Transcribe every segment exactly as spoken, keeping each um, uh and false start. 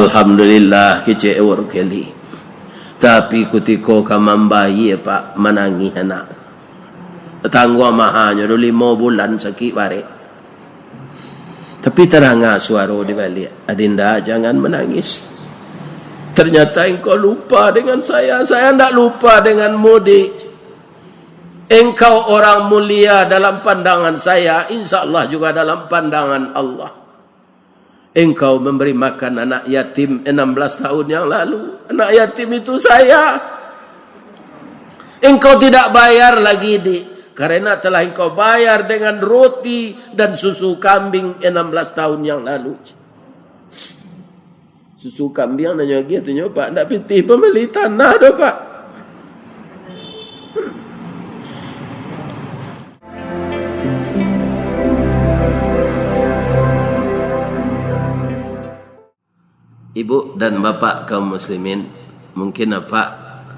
Alhamdulillah, kecek Workeli. Tapi kutiko ka mambayia, Pak, manangih anak. Tangguang mahanyo tu limo bulan sakik barek. Tapi tadanga suaro di baliak, "Adinda, jangan menangis. Ternyata engkau lupa dengan saya, saya ndak lupa denganmu, Dik. Engkau orang mulia dalam pandangan saya, insya Allah juga dalam pandangan Allah. Engkau memberi makan anak yatim enam belas tahun yang lalu. Anak yatim itu saya. Engkau tidak bayar lagi, Dik, karena telah engkau bayar dengan roti dan susu kambing enam belas tahun yang lalu." Susu kambiang nan nyo agiah tu nyo, Pak, ndak pitih pambali tanah doh, Pak. Ibu dan bapak kaum muslimin, mungkin Apak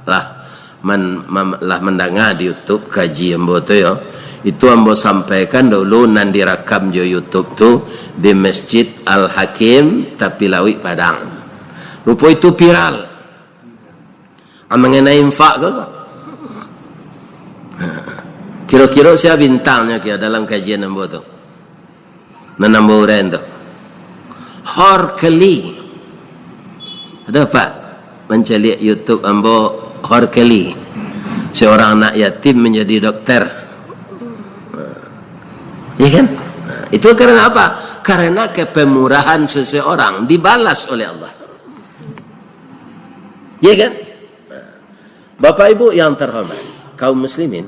lah man-, mam-, lah mandanga di YouTube kaji ambo tu, yo. Itu ambo sampaikan dulu, nan dirakam jo YouTube tu di Masjid Al-Hakim, Tapi Lauik, Padang. Rupo itu viral. Ah, mangenai infak ko, Pak? Kiro-kiro sia bintangnyo kiro dalam kajian ambo tu? Nan ambo uraian tu. Horkeli. Ado, Pak, mancaliak YouTube ambo, Horkeli. Seorang anak yatim menjadi dokter. Iya kan? Nah, itu karena apa? Karena kepemurahan seseorang dibalas oleh Allah. Iya kan? Bapak Ibu yang terhormat, kaum muslimin,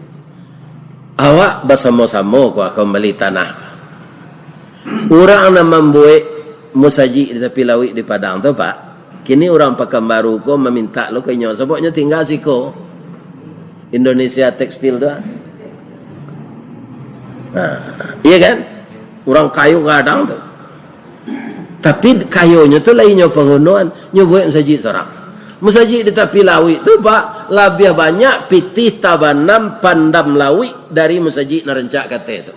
awak basamo-samo ko ka mambali tanah. Urang nan mambuek musajik di tapi lauik di Padang tu, Pak, kini urang Pakanbaru ko mamintak lo ka inyo, sabab nyo tingga siko. Indonesia Tekstil tu, ah. Nah, iya kan? Urang kayo gadang tu. Tapi kayonyo tu lai nyo pagunoan, nyo buek musajik sorang. Musajik di tapi lauik tu, Pak, labiah banyak pitih tabanam pandam lauik dari musajik nan rancak kateh tu.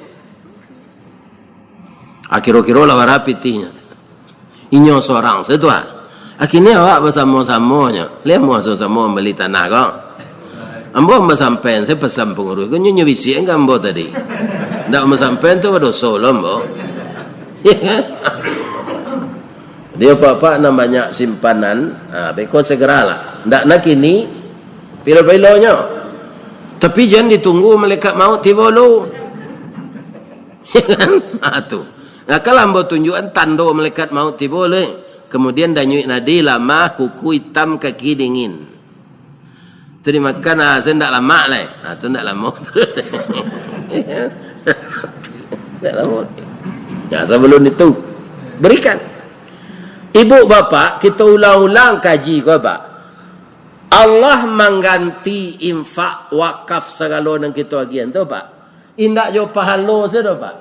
Ah, kiro-kiro lah bara pitihnyo tu. Inyo sorang se tu, ah. Akhirnyo awak basamo-samonyo, lai amuah samo-samo mambali tanah ko. Ambo basampaian se pasan pangurus ko, nyo, nyo bisiakan ka ambo tadi. Ndak basampaian tu badoso lo ambo. Jadi, apak-apak nan banyak simpanan, ha, beko segeralah. Ndak nan kini, pilo-pilonyo. Tapi jan ditunggu malaikat maut tibo lu. Ya kan? Ha, tu. Nah, kalau ambo tunjuakan tando malaikat maut tibo lu, kemudian danyuik nadi lamah, kuku itam, kaki dingin. Tu dimakan, ah, tu ndak lamak lai. Ah, tu ndak lamo. Ndak lamo. Nah, sabalun itu, berikan. Ibu bapak, kita ulang-ulang kaji ko, Pak. Allah mangganti infak, wakaf, sagalo nan kita agiahan tu, Pak. Indak jo pahalo sajo, Pak.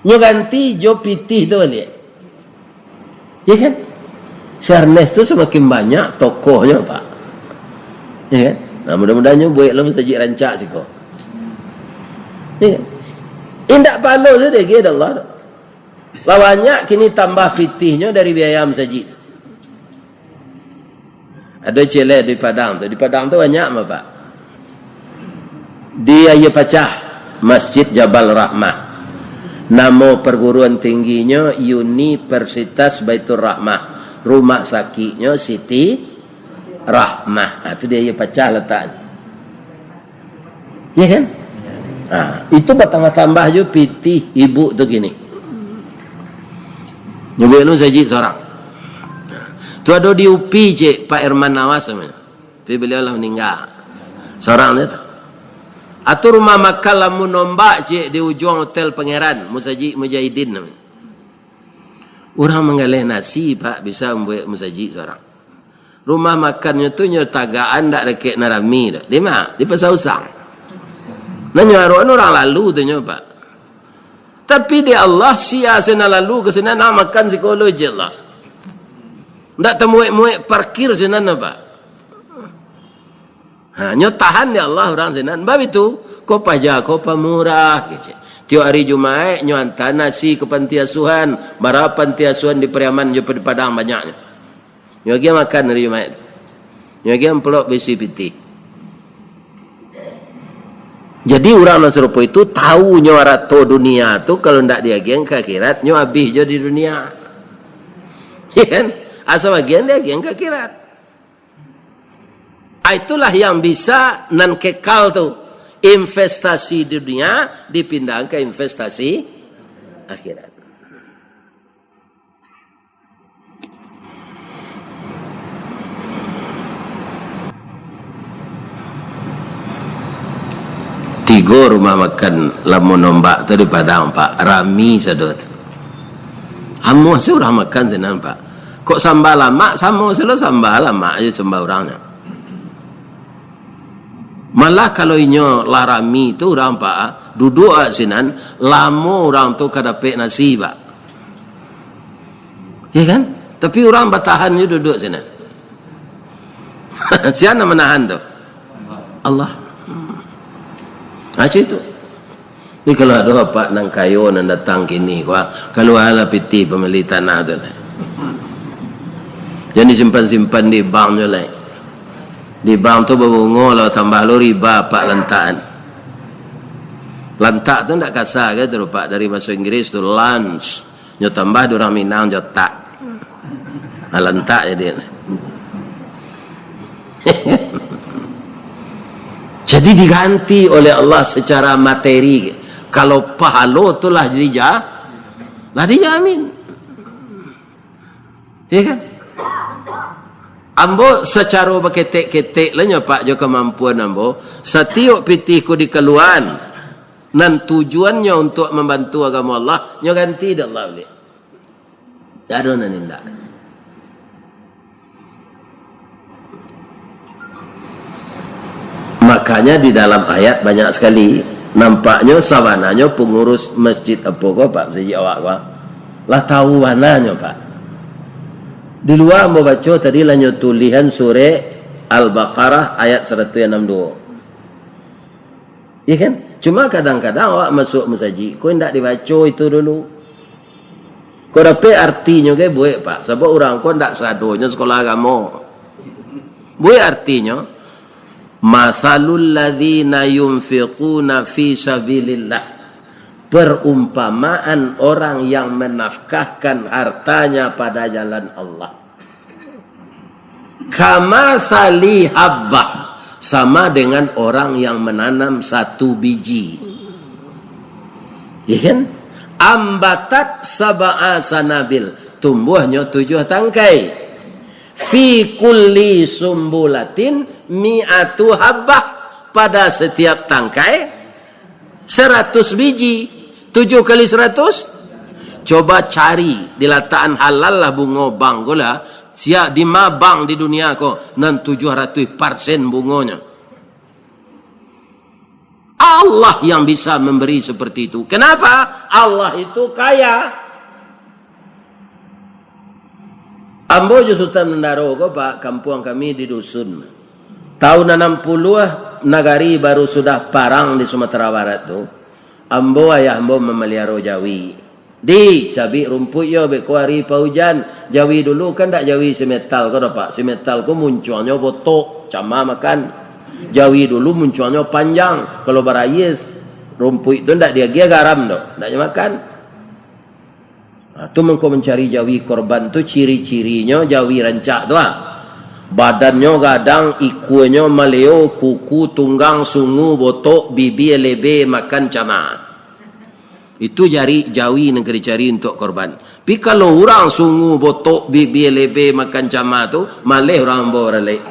Nyo ganti jo pitih tu baliak. Ya kan? Si Ernest tu samakin banyak tokohnyo, Pak. Ya kan? Nah, mudah-mudahan nyo buek lah masajik rancak siko. Ya kan? Indak pahalo sajo diagiah dek Allah tu. Lah banyak kini tambah pitihnyo dari biaya masajik. Ado ciek di Padang tu. Di Padang tu banyak mah, Pak. Di Aia Pacah, Masjid Jabal Rahmah. Namo perguruan tingginyo Universitas Baitur Rahmah. Rumah sakiknyo Siti Rahmah. Ha, tu di Aia Pacah lataknyo. Ya kan? Ha, itu batambah-tambah jo pitih ibu tu kini. Nyo buek lu masajik sorang. Tu ado di UPI, cek, Pak Herman Nawas namonyo. Tapi beliau lah maningga. Sorang se tu. Atau rumah makan Lamun Ombak, cek, di ujuang Hotel Pangeran, Musajik Mujahidin namonyo. Urang manggaleh nasi, Pak, bisa mambuek musajik sorang. Rumah makannyo tu nyo tagakan dak dakek nan rami doh. Di ma? Di Pasa Usang. Nan nyo arokan urang lalu tu nyo, Pak. Tapi di Allah, sia se nan lalu ka sinan, nak makan siko lo je lah. Ndak tamuek-muek parkir sinan, Pak. Ha, nyo tahan dek Allah urang sinan. Bab itu, ko paja, ko pamurah, kecek. Tiok ari Jumaik, nyo anta nasi ka panti asuhan. Bara panti asuhan di Pariaman jo di Padang banyaknyo. Nyo agiah makan ari Jumaik tu. Nyo agiah amplop baisi pitih. Jadi, urang nan sarupo itu, tahu nyo arato dunia tu, kalau ndak diagiah ka akhirat, nyo abih jo di dunia. Ya kan? Asa bagian diagiah ka akhirat. Ah, itulah yang bisa nan kekal tu. Investasi dunia dipindahan ka investasi akhirat. Tigo rumah makan Lamun Ombak tu di Padang, Pak. Rami sado tu. Amuah se urang makan sinan, Pak. Kok samba lamak, samo se lo samba lamak jo samba urangnyo. Malah kalau inyo lah rami tu urang, Pak, duduak awak sinan, lamo urang tu ka dapek nasi, Pak. Ya kan? Tapi urang batahan jo duduak sinan. Sia nan manahan tu? Allah. Hmm. Macam itu. Ni kalau ado apak nan kayo nan datang kini, wah, kalualah pitih pambali tanah tu lah. Jan disimpan-simpan di bank jo lai. Di bank tu babungo lo, tambah lo riba apak lantakan. Lantak tu ndak kasa ka tu, Pak, dari bahaso Inggris tu, lunch. Nyo tambah di urang Minang jo tak. Nah, lantak jadi. Jadi diganti oleh Allah secara materi. Kalau pahalo tu lah dija-, lah dijamin. Ya kan? Ambo sacaro baketek-ketek lah nyo, Pak, jo kamampuan ambo. Satiok pitih ko dikaluaan, nan tujuannyo untuak mambantu agamo Allah, nyo ganti dek Allah baliak. Dak ado nan indak. Makanya di dalam ayat banyak sekali. Nampaknyo sabananyo pengurus masjid apo ko, Pak, masjid awak ko, lah tahu bananyo, Pak. Di lua ambo baco tadi lah nyo tulihan surek Al-Baqarah ayat saratus anam duo. Iya kan? Cuma kadang-kadang awak masuak masajik ko indak dibaco itu dulu. Ko dapek artinyo gai buek, Pak. Sabab urang ko ndak sadonyo sekolah agamo. Buek artinyo, "Matsalul ladzina yunfiquna fi sabilillah." Perumpamaan orang yang menafkahkan hartanya pada jalan Allah. Kamatsali habbah, sama dengan orang yang menanam satu biji. Ya kan? Ambatat sab'a sanabil, tumbuahnyo tujuah tangkai. Fi kulli sumbulatin mi'atu habbah, pada setiap tangkai saratus biji. Tujuh kali saratus? Coba cari, dilatakan halal lah bungo bank ko lah. Sia di ma bank di dunia ko, nan tujuah ratuih parsen bungonyo. Allah yang bisa memberi seperti itu. Kenapa? Allah itu kaya. Ambo jo Sutan Mandaro ko, Pak, kampuang kami di dusun. Tahun anam puluah, nagari baru sudah parang di Sumatera Barat tu, ambo, ayah ambo mamaliaro jawi. Di, cabik rumpuik yo, beko ari paujan. Jawi dulu kan dak jawi simetal ko doh, Pak. Simetal ko muncuangnyo botok, cama makan. Jawi dulu muncuangnyo panjang. Kalau barayie, rumpuik tu ndak diagiah garam doh, ndak dimakan. Nah, tu mangko mancari jawi korban tu, ciri-cirinyo jawi rancak tu, ah. Badannyo gadang, ikuanyo maleo, kuku tunggang, sungu botok, bibia lebe, makan cama. Itu jari jawi nan ka dicari untuak korban. Tapi kalau urang sungu botok, bibia lebe, makan cama tu, maleh urang ambo baralek.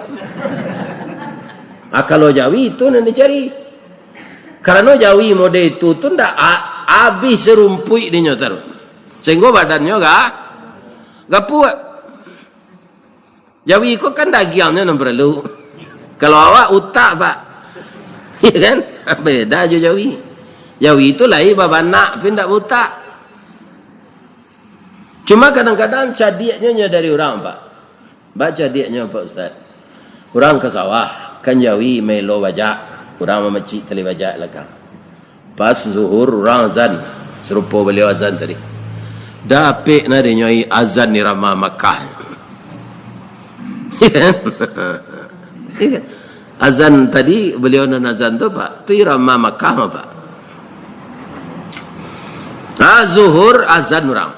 Ah, kalau jawi tu nan dicari. Karano jawi model itu tu ndak a-, abih sarumpuik dinyo taruih. Sahinggo badannyo ga-, gapuak. Jawi ko kan dagiangnyo nan paralu. Kalau awak utak, Pak. Ya kan? Beda jo jawi. Jawi tu lai babanak, tapi ndak bautak. Cuma kadang-kadang cadiaknyo nyo dari urang, Pak. Bak cadiaknyo, Pak Ustaz. Urang ka sawah. Kan jawi maelo bajak, urang mamacik tali bajak lakang. Pas zuhur, urang azan, sarupo baliau azan tadi. Dapek nah dinyoai azan irama Makkah. Iya kan? Iya kan? Azan tadi, baliau nan azan tu, Pak, tu irama Makkah mah, Pak. Nah, zuhur azan urang.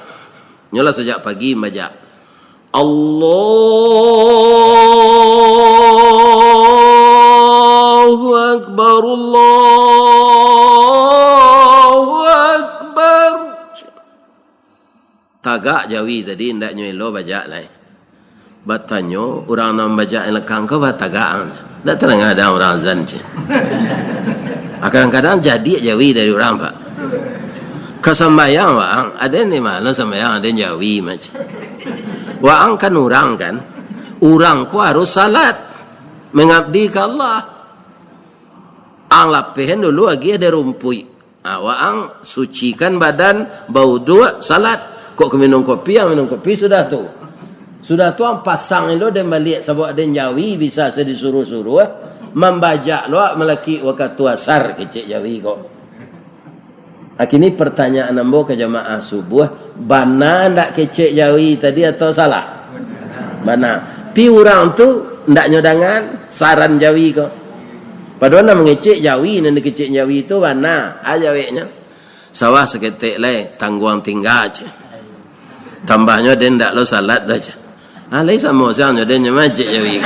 Nyolah sajak pagi majak. Allahu Akbar, Allahu Akbar. Tagak jawi tadi, ndak nyo elo bajak lai. Batanyo, urang nan bajak lakang ko batagak ang. Ndak tadanga ado urang azan, ceh. Ah, kadang-kadang jadi jawi dari urang, Pak. Ka sambayang, waang, aden di ma lo sambayang, aden jawi macam. Waang kan urang kan. Urang ko harus salat. Mangabdi ka Allah. Ang lapehan dulu agiah dari rumpuik. Ha, waang sucikan badan, bauduak, salat. Kok ka minum kopi, ang minum kopi sudah tu. Sudah tu ang pasang ilo den baliak, sabab den jawi bisa se disuruah-suruah, eh. Mambajak lo malakik wakatu asar kecek jawi ko. Ha, kini pertanyaan ambo ka jamaah subuah, bana ndak kecek jawi tadi atau salah? Bana. Pi urang tu ndak nyo dangan saran jawi ko. Padahal nan mangecek jawi, nan dikecek jawi tu bana. Ha, jaweknyo. Sawah saketek lai, tangguang tingga, ceh. Tambahnyo den ndak lo salat doh, ceh. Ah, lai samo siang nyo den nyo majik jawi.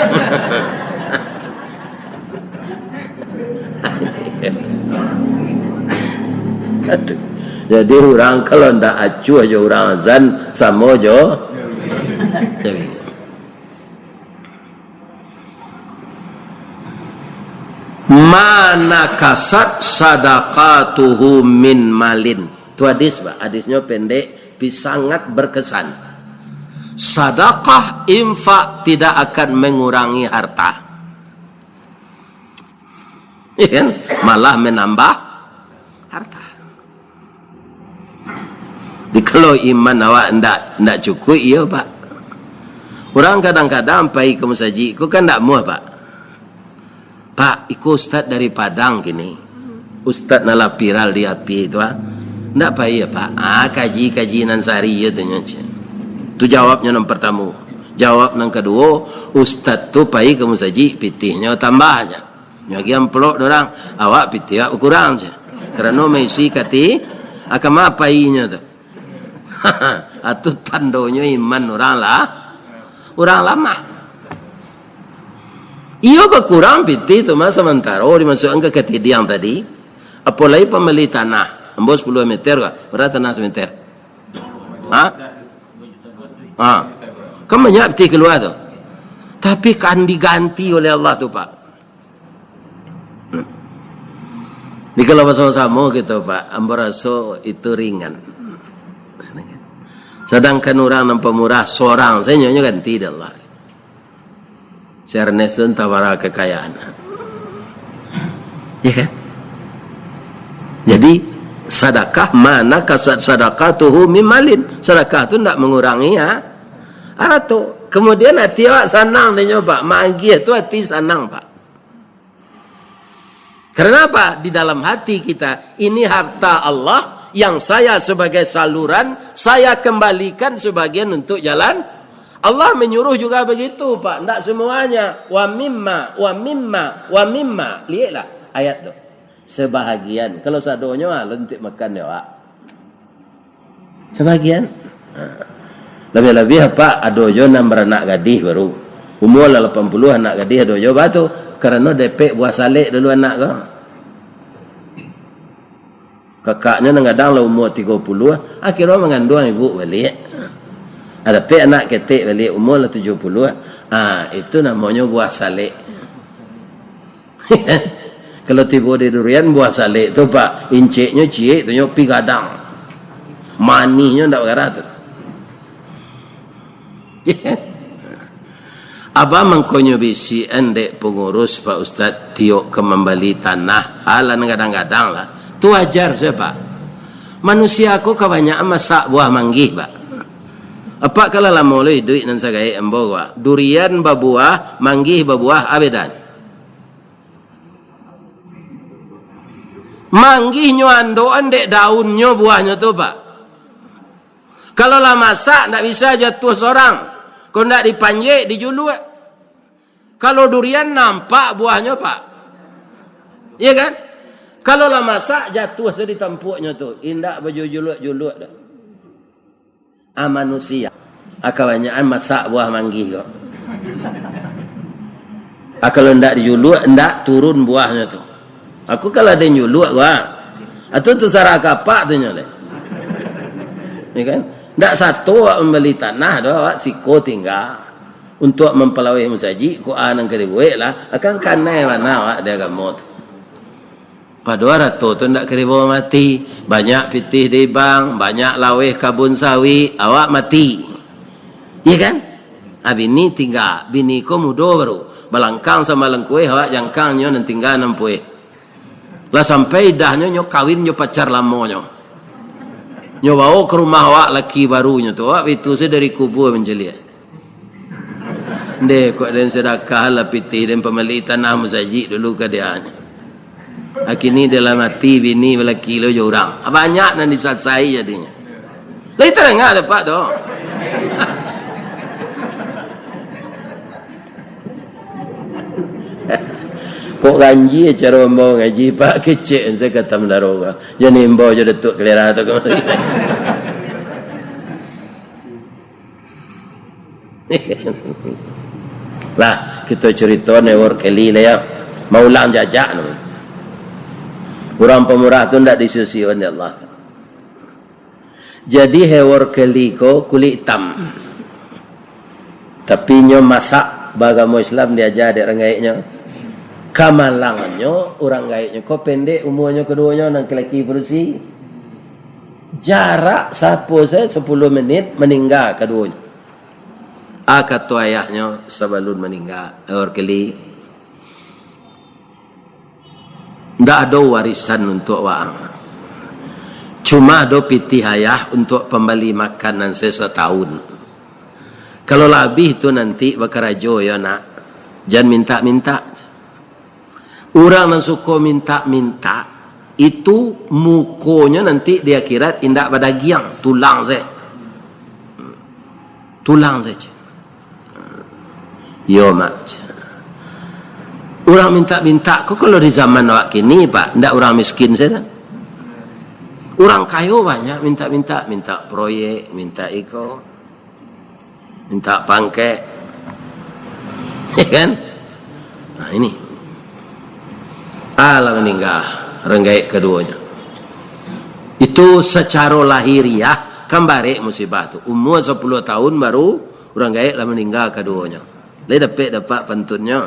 Jadi urang kalau ndak acuah jo urang azan, samo jo jawi. Ma nakasat sadaqatuhu min malin. Tu hadis, Pak. Hadisnyo pendek, tapi sangat berkesan. Sadakah, infak, tidak akan mengurangi harta. Iya kan? Malah menambah harta. Jadi, kalau iman awak ndak, ndak cukuik, iyo, Pak. Urang kadang-kadang pai ka musajik ko kan ndak muah, Pak. "Pak, iko ustaz dari Padang kini. Ustaz nan lah viral di api tu, ah. Ndak pai, Pak?" "Ah, kaji-kaji nan sari je tu nyo, ceh." Tu jawabnyo nan partamo. Jawab nan kaduo, ustaz tu pai ka musajik, pitihnyo tambah je. Nyo agiah amplop dek urang, awak pitih awak bakurang je. Karano maisi kati, ah, kama painyo tu. Atu tandonyo iman urang lah, urang lamah. Iyo bakurang pitih tu mah samantaro dimasuakkan ka katidiang tadi. Apolai pambali tanah, ambo sapuluah meter ka, bara tanah sameter? Ha? Ha. Kan banyak pitih kalua tu. Tapi kan diganti oleh Allah tu, Pak. Jadi kalau basamo-samo kito, Pak, ambo raso itu ringan. Sadangkan urang nan pamurah sorang sajo nyo ganti dek Allah. Si Ernest tu antah bara kakayaan. Ya kan? Jadi, sadakah, ma nakasat sadaqatuhu min malin. Sadakah tu ndak mangurangi, ha? Harato. Kemudian ati awak sanang dek nyo, Pak. Maagiah tu ati sanang, Pak. Karena apa? Di dalam hati kita, ini harta Allah yang saya sebagai saluran, saya kembalikan sebagian untuk jalan. Allah menyuruh juga begitu, Pak. Ndak semuanya. Wa mimma, wa mimma, wa mimma. Lieklah ayat tu. Sebahagian. Kalau sadonyo, ah, lantik makan dek awak. Sabagian. Ha. Labiah-labiah, Pak, ado jo nan baranak gadih baru. Umua lah lapan puluah, anak gadih ado jo, baa tu? Karano dapek buah salek dulu anak ko. Kakaknyo nan gadang lah umua tigo puluah, akhirnyo manganduang ibu baliak. Ha, dapek anak ketek baliak, umua lah tujuah puluah. Ha, itu namonyo buah salek. Kalau tibo di durian, buah salek tu, Pak, inceknyo ciek tu nyo pi gadang. Manihnyo ndak bagarah tu. Abah mangkonyo bisiakan dek pangurus, Pak Ustaz, tiok ka mambali tanah, alah gadang-gadang lah. Tu wajar sajo, Pak. Manusia ko kabanyakan masak buah manggih, Pak. Apak ka lah lamo lo iduik nan sagaek ambo ko, Pak. Durian babuah, manggih babuah, a bedonyo? Manggih nyo andok, dek daunnyo buahnyo tu, Pak. Kalau lah masak, ndak bisa jatuah sorang. Kalau ndak dipanjek, dijuluak. Kalau durian nampak buahnyo, Pak. Iya kan? Kalau lah masak, jatuah tu di tampuaknyo tu. Indak bajuluak-juluak dah. Ah, manusia. Ah, kabanyakan masak buah manggih ko. Ah, kalau ndak dijuluak, ndak turun buahnyo tu. Aku kalau ado nyuluak ko, ah. Ah, tu, tu sarah ka apak tu nyo deh. Ya kan? Ndak sato awak mambali tanah doh, awak siko tingga. Untuak mampalaweh musajik, ko ah nan ka dibuek lah. Akan kanai bana awak di agamo tu. Pado arato tu ndak ka dibawa mati. Banyak pitih di bank, banyak laweh kabun sawik, awak mati. Iya kan? Ah, bini tingga, bini ko mudo baru. Balangkang samalang kueh, awak jangkang nyo nan tingga nan pueh. Lah sampai idahnyo, nyo kawin jo pacar lamonyo. Nyo bawo ka rumah awak laki barunyo tu, awak itu se dari kubua mancaliak. Ndeh, kok den sadakah lah pitih den pambali tanah musajik dulu ka dia. Akini dalam ati bini balaki lo jo urang. Banyak nan disasai jadinyo. Lai tarangah dapek tu. Kok ganji caro ambo ngaji, Pak, kecek se kata mandaro ka. Jan imbau jo Datuk Kelera tu kamari. Lah, kito curito Hewor Kelly lah yo. Maulang jajak no. Urang pamurah tu ndak disio-sioan dek Allah. Jadi Hewor Kelly ko kulik itam. Tapi nyo masak baagamo Islam diaja dek urang gaeknyo. Kamalangannyo urang gaeknyo ko pendek umuanyo kaduonyo nan laki-laki padusi. Jarak sapo se sapuluah menit maningga kaduonyo. Ah, kato ayahnyo sabalun maningga, Hewor Kelly, ndak ado warisan untuak waang. Cuma ado pitih ayah untuak pambali makan nan se satahun. Kalau lah abih tu nanti bakarajo yo, Nak. Jan mintak-mintak. Urang nan suko mintak-mintak, itu mukonyo nanti di akhirat indak badagiang, tulang se. Tulang sajo. Iyo, Mak. Urang mintak-mintak ko kalau di zaman awak kini, Pak, ndak urang miskin sajo. Urang kayo banyak mintak-mintak, mintak proyek, mintak iko. Mintak pangkek. Ya kan? Nah, ini. Alah maningga urang gaek kaduonyo. Itu sacaro lahiriah kan barek musibah tu. Umua sapuluah tahun baru urang gaek lah maningga kaduonyo. Lai dapek dapat pantunnyo.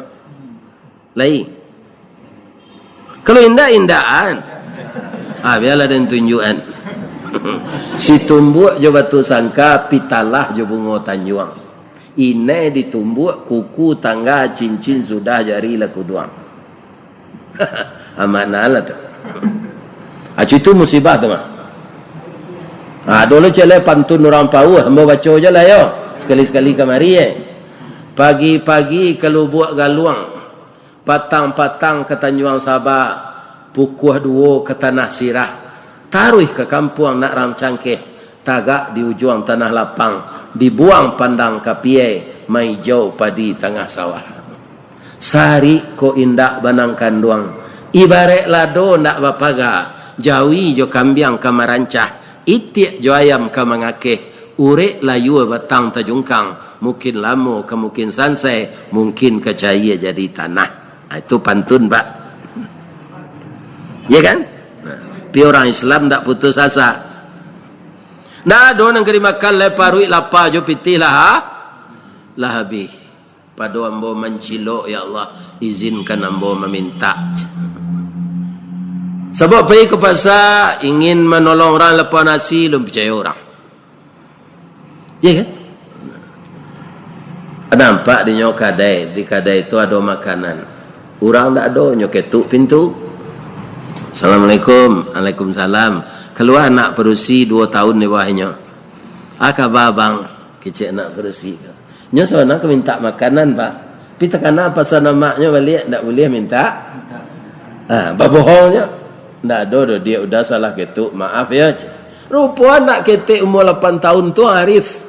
Lai. Kalau indak, indakan. Ah, bialah den tunjuakan. Si Tumbuak jo Batu Sangka, pitalah jo Bungo Tanjuang. Inai di Tumbuak, kuku tangga, cincin sudah, jari lah kuduang. Amanah lah tu. Acu itu musibah tu mah. Ah, dulu cek lai pantun urang pauh, ambo baco je lah yo. Sekali-sekali kamari, eh. Pagi-pagi ka Lubuak Galuang. Patang-patang ka Tanjuang Saba, pukuah duo ka Tanah Sirah, taruih ka kampuang Nak Ram Cangkeh, tagak di ujuang tanah lapang, dibuang pandang ka piai, maijau padi tangah sawah. Sarik ko indak banang kanduang, ibaraik lado ndak bapaga, jawi jo kambiang ka marancah, itiak jo ayam ka mangakeh, urek layua batang tajungkang, mungkin lamo ka mungkin sansai, mungkin ka caia jadi tanah. Nah, itu pantun, Pak. Ya kan? Nah, tapi urang Islam ndak putus asa. Ndak ado nan ka dimakan lai paruik lapa jo pitih lah, ha? Lah abih. Pado ambo mancilok, ya Allah, izinkan ambo mamintak. Sabab pai ka pasa, ingin manolong urang lapau nasi, lun picayo urang. Iya kan? Nampak dinyo kadai, di kadai tu ado makanan. Urang ndak ado, nyo ketuk pintu. "Assalamualaikum." "Waalaikumsalam." Kalua anak padusi duo tahun di bawah inyo. "A kaba, Bang?" kecek anak padusi tu. Nyo sabananyo ka mintak makanan, Pak. Tapi takana pasan amaknyo baliak, ndak buliah mintak. Ha, babohong nyo. Ndak ado doh, Diak, udah salah ketek, maaf yo, cek. Rupo anak ketek umua lapan tahun tu arif.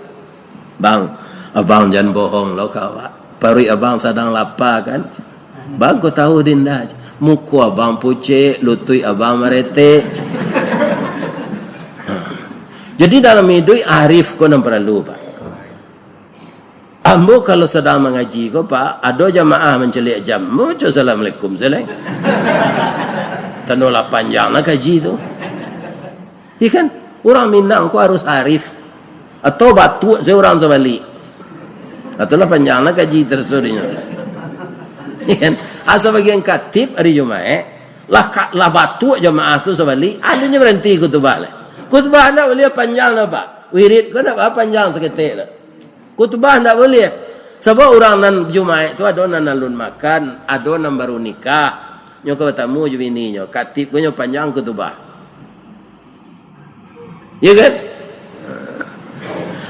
"Bang, abang jan bohong lo ka awak. Paruik abang sadang lapa kan?" "Bang, ko tahu di ndak?" "Muko abang pucek, lutuik abang maretek." Jadi dalam iduik arif ko nan paralu, Pak. Ambo kalau sadang mangaji ko, Pak, ado jamaah mancaliak jam, ambo baco assalamualaikum sajo lai. Tando lah panjang lah kaji tu. Iya kan? Urang Minang ko harus arif. Atau batuak sajo urang sabalik. Atau lah panjang lah kaji tersudahnya. Iya kan? Asa bagian katib hari Jumaik, lah ka-, lah batuak jamaah tu sabalik, adonyo baranti kutubah lah. Kutubah ndak buliah panjang lah, Pak. Wirid ko ndak panjang saketek lah. Kutubah ndak buliah. Sabab urang nan Jumaik tu ado nan alun makan, ado nan baru nikah. Nyo ka batamu jo bininyo, katib ko nyo panjang kutubah. Iya kan?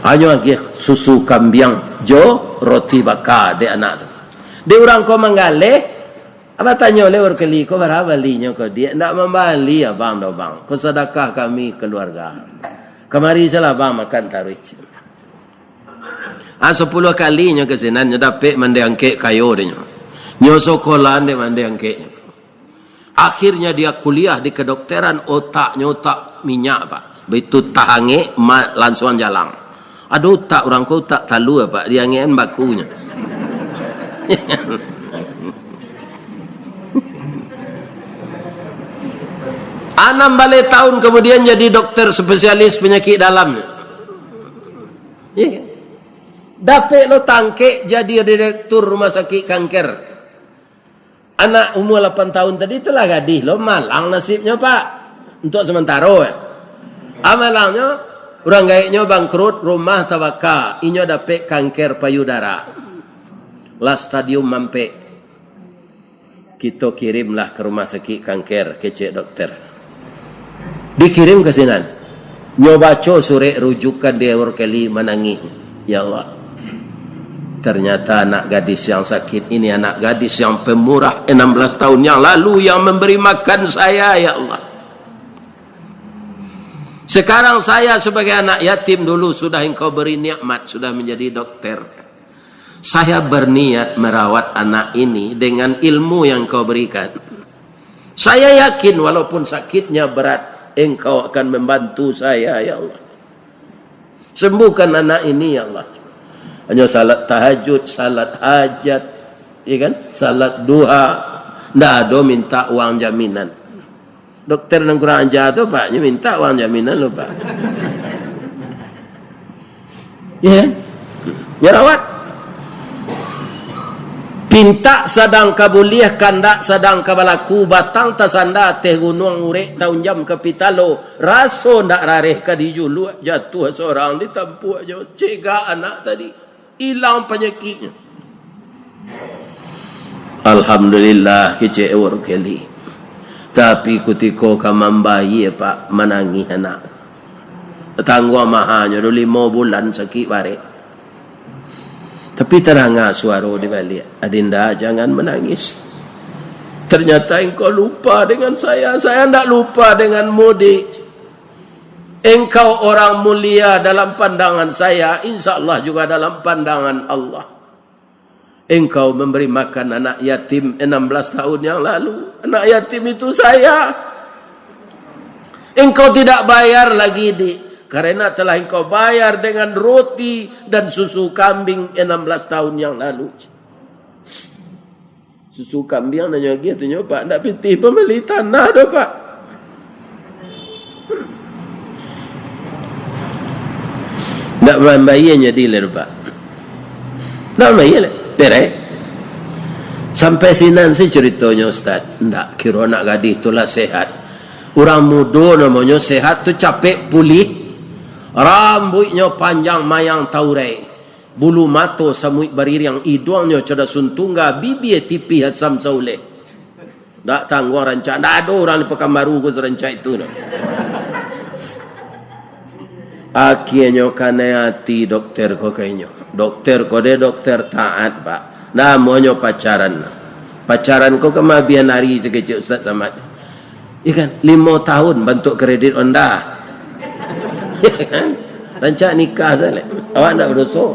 Hanyo agiah susu kambiang jo roti baka dek anak tu. Dek urang ko manggaleh, abah tanyo lewat kali ko, "Bara balinyo ko, Diak?" "Ndak mambali abang doh, Bang. Ko sadakah kami kaluarga. Kamari sajolah abang makan taruih." Ah, sapuluah kali nyo ka sinan, nyo dapek mandeh angkek kayo dek nyo. Nyo sakolah dek mandeh angkeknyo. Akhirnya dia kuliah di kedokteran, otaknyo otak minyak, Pak. Baitu tahangek, ma-, lansuang jalang. Ado utak urang ko utak talua, Pak, diangekan bakunyo. Anam baleh tahun kemudian jadi dokter spesialis penyakit dalam. Iya kan? Dapek lo tangkek jadi direktur rumah sakit kanker. Anak umua lapan tahun tadi tu lah gadih lo, malang nasibnyo, Pak. Untuk sementaro, eh. Ah, malangnyo, urang gaeknyo bangkrut, rumah tabaka, inyo dapek kanker payudara. Lah stadium ampek. "Kito kirimlah ka rumah sakik kanker," kecek dokter. Dikirim ka sinan. Nyo baco surek rujukan di awal kali, manangih. "Ya Allah, ternyata anak gadis yang sakit ini anak gadis yang pemurah enam belas tahun yang lalu yang memberi makan saya, ya Allah. Sekarang saya sebagai anak yatim, dulu sudah Engkau beri nikmat, sudah menjadi dokter. Saya berniat merawat anak ini dengan ilmu yang Engkau berikan. Saya yakin walaupun sakitnya berat, Engkau akan membantu saya, ya Allah. Sembuhkan anak ini, ya Allah." Hanyo salat tahajud, salat hajat, ya kan? Salat duha, ndak ado minta uang jaminan. Dokter nan kurang aja tu, Pak, nyo minta uang jaminan lo, Pak. Ya, nyo rawat. Pintak sadang ka buliah, kandak sadang ka balaku, batang tasanda ateh gunuang, urek taunjam ka pitalo, raso ndak rareh ka dijuluak, jatuah sorang di tampuaknyo, cegak anak tadi. Ilang panyakiknyo. Alhamdulillah, kecek Urkeli. Tapi kutiko ka mambayia, Pak, manangih anak. Tangguang mahanyo tu limo bulan sakik barek. Tapi tadanga suaro di baliak, "Adinda, jangan menangis. Ternyata engkau lupa dengan saya. Saya ndak lupa denganmu, Dik." Engkau orang mulia dalam pandangan saya, insya Allah juga dalam pandangan Allah. Engkau memberi makan anak yatim enam belas tahun yang lalu. Anak yatim itu saya. Engkau tidak bayar lagi, Dik, karena telah engkau bayar dengan roti dan susu kambing enam belas tahun yang lalu. Susu kambiang nan nyo agiah tu nyo, Pak, ndak pitih pambali tanah doh, Pak. Ndak mambayia nyo dileh doh, Pak. Ndak mambayia lai. Pereh. Sampai sinan se caritonyo, Ustaz. Ndak, kiro anak gadih tu lah sehat. Urang mudo namonyo sehat tu capek pulih. Rambuiknyo panjang mayang taurai. Bulu mato samuik baririang, iduangnyo coda sun tungga, bibia tipih asam sauleh. Ndak tangguang rancak, ndak ado urang di Pakanbaru ko sarancak itu, nah. Akianyo kanai ati dokter ko ka inyo. Dokter ko deh dokter taat, Pak. Namonyo pacaran. Pacaran ko kama abihan ari sakecek Ustaz Samad. Iya kan? Limo tahun bantuak kredit Honda. Iya kan? Rancak nikah sajo. Awak ndak badoso.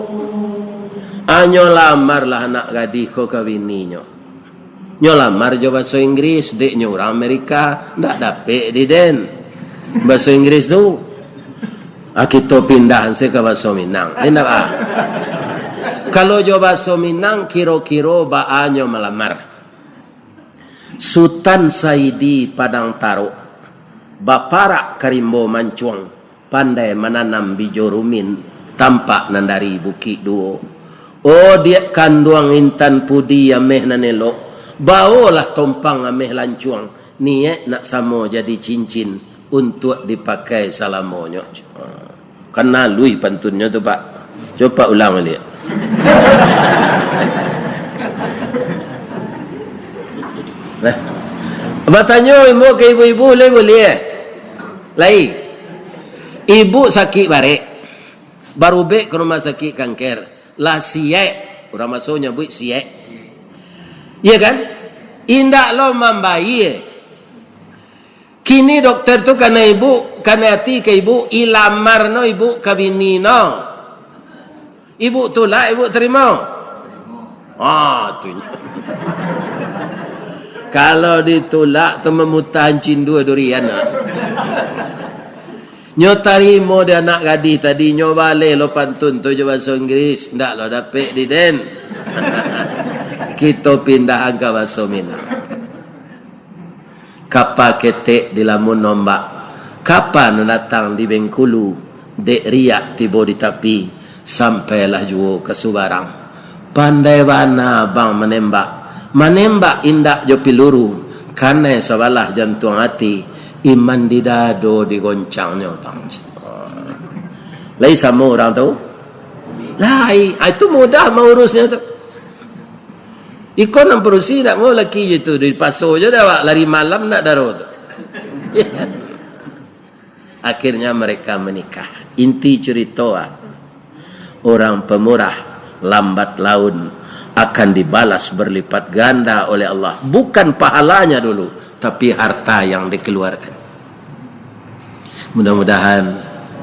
Anyo lamarlah anak gadih ko ka bininyo. Nyo lamar jo baso Inggris, dek nyo urang Amerika, ndak dapek di den. Baso Inggris tu. Ah, kito pindah se ka baso Minang. Indak ah. Kalau jo baso Minang, kiro-kiro baa nyo malamar. Sutan Saidi Padang Tarok, baparak ka rimbo mancuang, pandai mananam bijo rumin, tampak nan dari Bukik Duo. Oh, diak kanduang intan pudi ameh nan elok, baolah tompang ameh lancuang, niaik nak samo jadi cincin, untuak dipakai salamonyo. Kan lalu pantunnyo tu, Pak. Cubo Pak ulang baliak. Nah. Batanyo ibu ka ibu-ibu, lai buliah? Lai. Ibu sakik barek. Barubek ka rumah sakik kanker. Lah siek. Urang maso nyabuik siek. Iya kan? Indak lo mambayia. Kini dokter tu kanai ibu, kanai ati ka ibu, ilamarno ibu ka binino. Ibu tulak, ibu tarimo? Ah, tu nyo. Kalau ditulak tu mamuta hancin duo durian, ah. Nyo tarimo di anak gadih tadi, nyo baleh lo pantun tu jo baso Inggris, ndak lo dapek di den. Kito pindahan ka baso Minang. Kapa ketek dilamun ombak, kapa nan datang di Bengkulu, dek riak tibo di tapi, sampailah juo ka subarang. Pandai bana abang manembak, manembak indak jo piluru, kanai sabalah jantuang ati, iman di dado digoncangnyo, bang. Lai samo urang tu? Lai, ah, itu mudah maurusnyo tu. Iko nan padusi ndak mau laki je tu, dipaso je dah awak lari malam nak daro tu. Akhirnya mereka menikah. Inti cerita, ah, orang pemurah lambat laun akan dibalas berlipat ganda oleh Allah. Bukan pahalanya dulu, tapi harta yang dikeluarkan. Mudah-mudahan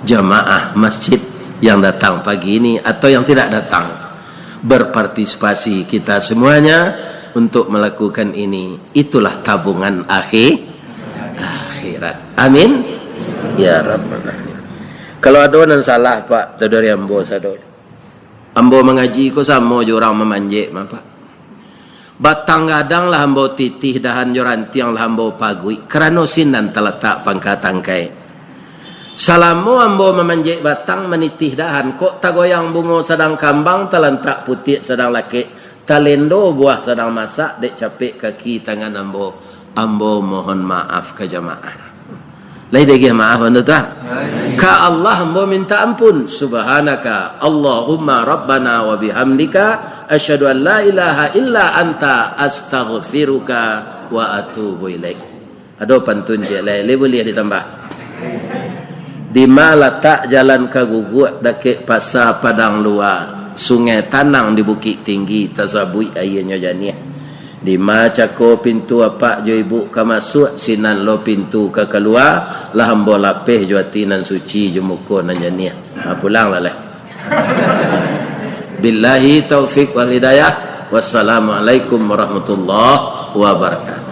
jamaah masjid yang datang pagi ini atau yang tidak datang, berpartisipasi kita semuanya untuk melakukan ini. Itulah tabungan akhi-, akhirat. Amin. Ya Rabbal Alamin. Kalau ado nan salah, Pak, tu dari ambo sado. Ambo mangaji ko samo jo urang mamanjek mah, Pak. Batang gadang lah ambo titih, dahan jo rantiang lah ambo paguik, karano sinan talatak pangka tangkai. Salamo ambo mamanjek batang, manitih dahan, kok tagoyang bungo sadang kambang, talantak putiak sadang lakek, talendo buah sadang masak, dek capek kaki tangan ambo, ambo mohon maaf ka jamaah. Lai diagiah maaf anu tu, ah? Ka Allah ambo minta ampun. Subhanaka Allahumma Rabbana wa bihamdika, asyhadu an la ilaha illa anta, astaghfiruka wa atubu ilaik. Ado pantun ciek lai, lai buliah ditambah. Dima latak jalan ka Guguak, dakek Pasa Padang Lua, Sungai Tanang di Bukik Tinggi, tasabuik aianyo janiah. Dima cako pintu apak jo ibuk ka masuak, sinan lo pintu ka kalua, lah ambo lapeh jo ati nan suci jo muko nan janiah. Ha, pulanglah lai. Billahi taufik wal hidayah. Wassalamualaikum warahmatullahi wabarakatuh.